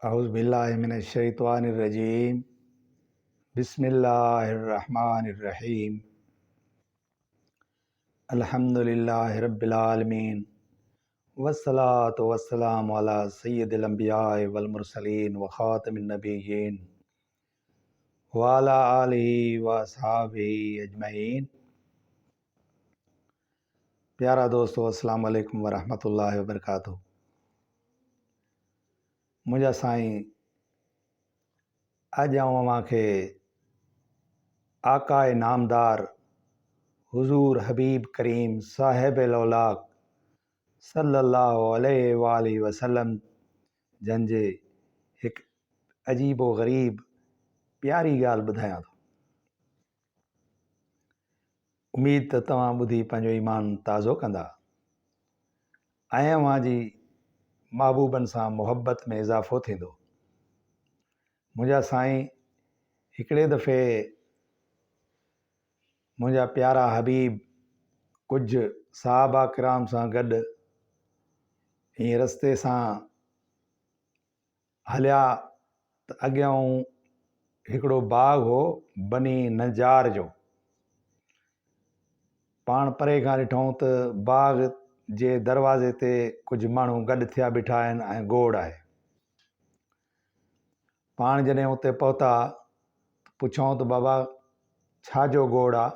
اعوذ بالله من الشيطان الرجيم بسم الله الرحمن الرحيم الحمد لله رب العالمين والصلاة والسلام على سيد الانبياء والمرسلين وخاتم النبيين وعلى آله واصحابه اجمعين پيارا دوستو السلام عليڪم ورحمة الله وبرڪاته منهنجا سائين اڄ آئون اوهان کي آقاء نامدار حضور حبيب ڪريم صاحب لولاڪ صلي الله عليه واٰله وسلم جن جي هڪ عجيب و غريب پياري ڳالهه ٻڌايان ٿو. اميد ته توهان ٻڌي پنهنجو ايمان تازو ڪندا ۽ اوهان جي محبوبن سان محبت ۾ اضافو ٿيندو. منهنجا سائين هڪڙي دفعي منهنجا پيارا حبيب ڪجهه صحابه ڪرام سان گڏ ائين رستي سان هليا ته اڳيئون هڪڙو باغ هو بني نجار جو. پاڻ پري کان ڏٺائون ته باغ جي دروازي تي ڪجهه ماڻهو گڏ ٿيا بيٺا آهن ۽ گوڙ آهي. پاڻ جڏهن اتي پهتا ته پڇيائون ته بابا ڇا جو گوڙ آ؟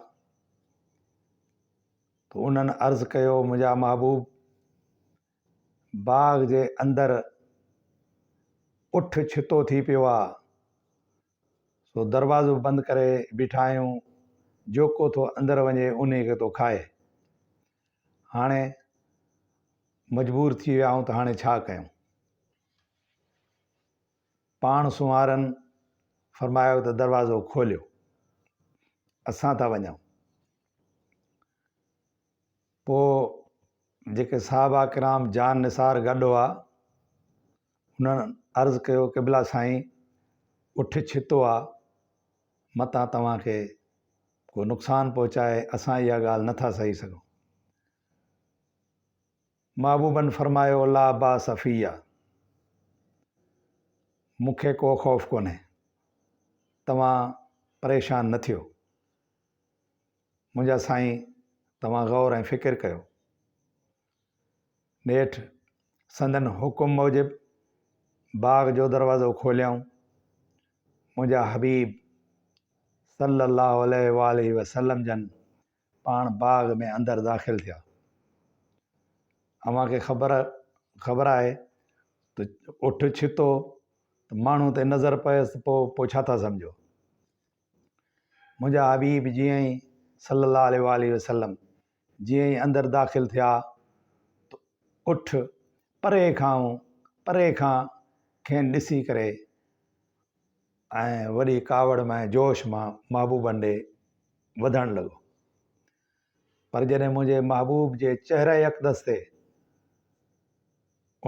ته انهن عرض ڪيو منهنجا محبوب! باغ جي اندر اٺ ڇتو ٿي پيو آ، سو دروازو بند ڪري بيٺا آهيون، جيڪو ٿو اندر وڃي انهي کي ٿو کائي. هاڻي مجبور ٿي ويا آهيون ته هاڻي ڇا ڪيون؟ پاڻ سنوارن فرمايو ته دروازو کوليو، اسان ٿا وڃون. پوء جيڪي صحابه ڪرام جان نثار گڏ هئا، انهن عرض ڪيو، قبلا سائين! اٺ ڇتو آ، متان توهان کي ڪو نقصان پهچائي، اسان اها ڳالهه نه ٿا سهي سگهون. محبوبن فرمايو، لا باس فيا، مون کي ڪو خوف ڪونهي، توهان پريشان نه ٿيو. منهنجا سائين توهان غور ۽ فڪر ڪيو. نيٺ سندن حڪم موجب باغ جو دروازو کوليائون. منهنجا حبيب صلّي اللّٰه عليه واٰله وسلّم جن پاڻ باغ ۾ اندر داخل ٿيا. اوهان کي خبر خبر آهي ته اٺ ڇتو ته ماڻهو تي نظر پيس ته پوء پوء ڇا ٿا سمجهو. منهنجا حبيب جيئن ئي صلّي اللّٰه عليه واٰله وسلّم جيئن ئي اندر داخل ٿيا ته اٺ پري کان پري کان کين ڏسي ڪري ۽ وڏي ڪاوڙ ۾ جوش مان محبوبن ڏي وڌڻ لڳو پر جڏهن منهنجي محبوب جي چهره اقدس تي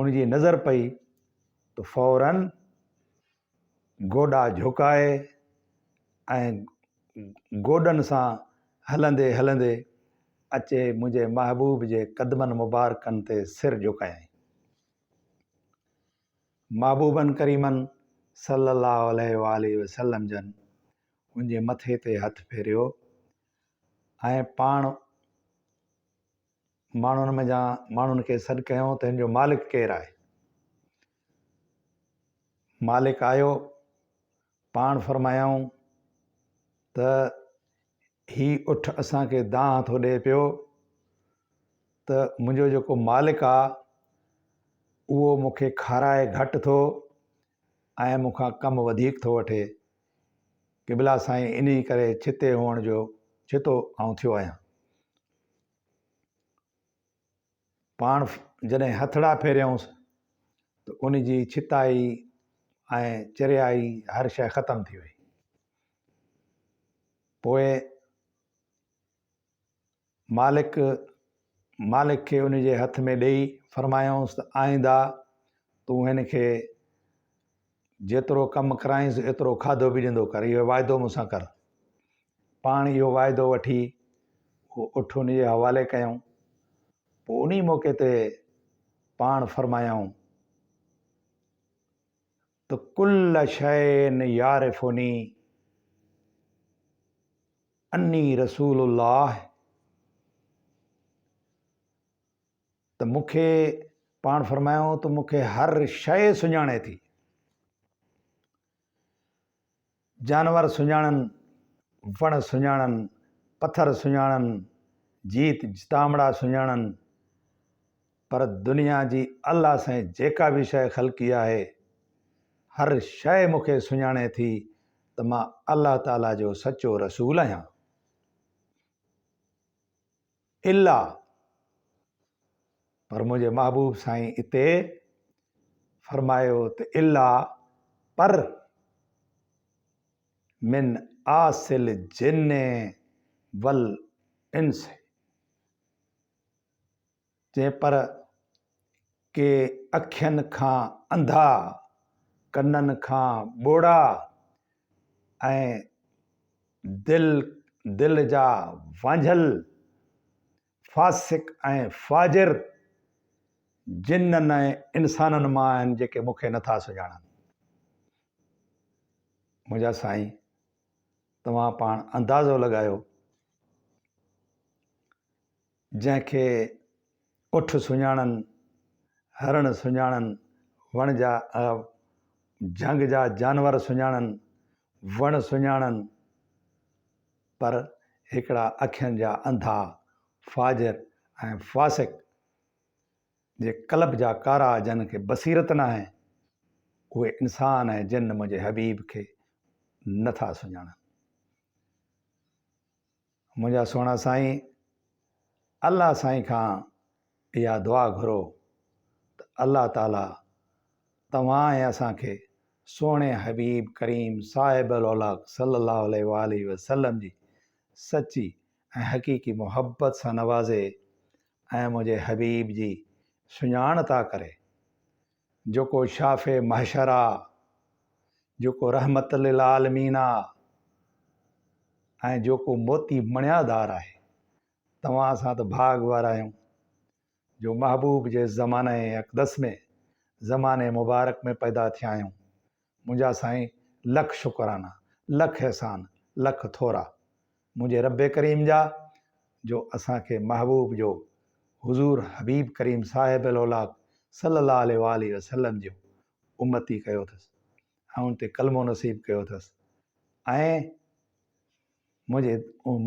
ان جي نظر پئي ته فوراً گوڏا جهڪائي ۽ گوڏن سان هلندي هلندي اچي منهنجي محبوب جي قدمن مبارڪن تي سر جهڪايائين. محبوبن ڪريمن صلّي اللّٰه عليه واٰله وسلّم جن ان جي مٿي تي هٿ ڦيريو ۽ پاڻ ماڻهن منجهان ماڻهن کي سڏ ڪيائون ته هن جو مالڪ ڪير آهي؟ مالڪ آيو، پاڻ فرمايائون ته هي اٺ اسان کي دانهن ٿو ڏئي پيو ته منهنجو جيڪو مالڪ آ اهو مون کي کارائي گهٽ ٿو ۽ مون کان ڪم وڌيڪ ٿو وٺي. قبلا سائين انهي ڪري ڇتي هئڻ جو ڇتو آئون ٿيو آهيان. پاڻ جڏهن هٿڙا ڦيريائونس ته ان جي ڇتائي ۽ چريائي هر شيء ختم ٿي وئي. پوء مالڪ مالڪ کي ان جي هٿ ۾ ڏيئي فرمايائونس ته آئنده تون هن کي جيترو ڪم ڪرائينس ايترو کاڌو به ڏيندو ڪر، اهو واعدو مون سان ڪر. پاڻ اهو واعدو وٺي اهو اٺ ان جي حوالي ڪيائون. پوء انهي موقعي تي پاڻ فرمايائون ته ڪل شيء يعرفني اني رسول الله ته مون کي پاڻ فرمايائون ته مون کي هر شيء سڃاڻي ٿي. جانور سڃاڻن، وڻ سڃاڻن، پٿر سڃاڻن، جيت جتامڙا سڃاڻن، پر دنيا جي الله سائين جيڪا به شيء خلقي آهي، هر شيء مون کي سڃاڻي ٿي ته مان الله تعاليٰ جو سچو رسول آهيان. الا پر منهنجي محبوب سائين اتي فرمايو ته الا پر من آسل جن والانس چي پر ڪي اکين کان انڌا، ڪنن کان ٻوڙا ۽ دل دل جا وانجهيل فاسق ۽ فاجر جنن ۽ انسانن مان آهن جيڪي مون کي نٿا سڃاڻن. منهنجا سائين توهان پاڻ اندازو لڳايو جنهن کي اٺ سڃاڻن، هرڻ سڃاڻن، وڻ جا جهنگ جا جانور سڃاڻن، وڻ سڃاڻن، پر هڪڙا اکين جا انڌا، فاجر ۽ فاسق جي قلب جا ڪارا جن کي بصيرت ناهي، اهي انسان ۽ جن منهنجي حبيب کي نه ٿا سڃاڻن. منهنجا سهڻا سائين الله سائين کان اها دعا گهرو ته الله تعالي توهان ۽ اسان کي سهڻي حبيب ڪريم صاحب الاولاق صلي الله عليه واٰله وسلم جي سچي ۽ حقيقي محبت سان نوازي ۽ منهنجي حبيب جي سڃاڻ عطا ڪري جيڪو شافع محشر آ، جيڪو رحمت للعالمين آ ۽ جيڪو موتي مڻيادار آهي. توهان اسان ته ڀاڳ وارا آهيون جو محبوب جي زمانه اقدس ۾ زماني مبارڪ ۾ پيدا ٿيا آهيون. منهنجا سائين لک شڪرانا، لک احسان، لک ٿورا منهنجي رب ڪريم جا جو اسان کي محبوب جو حضور حبيب ڪريم صاحب الاولاق صلي الله عليه واٰله وسلم جو امتي ڪيو اٿس ۽ ان تي ڪلمو نصيب ڪيو اٿس ۽ منهنجي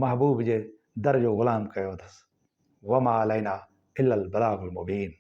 محبوب جي در جو غلام ڪيو اٿس وما علينا الا البلاغ المبين.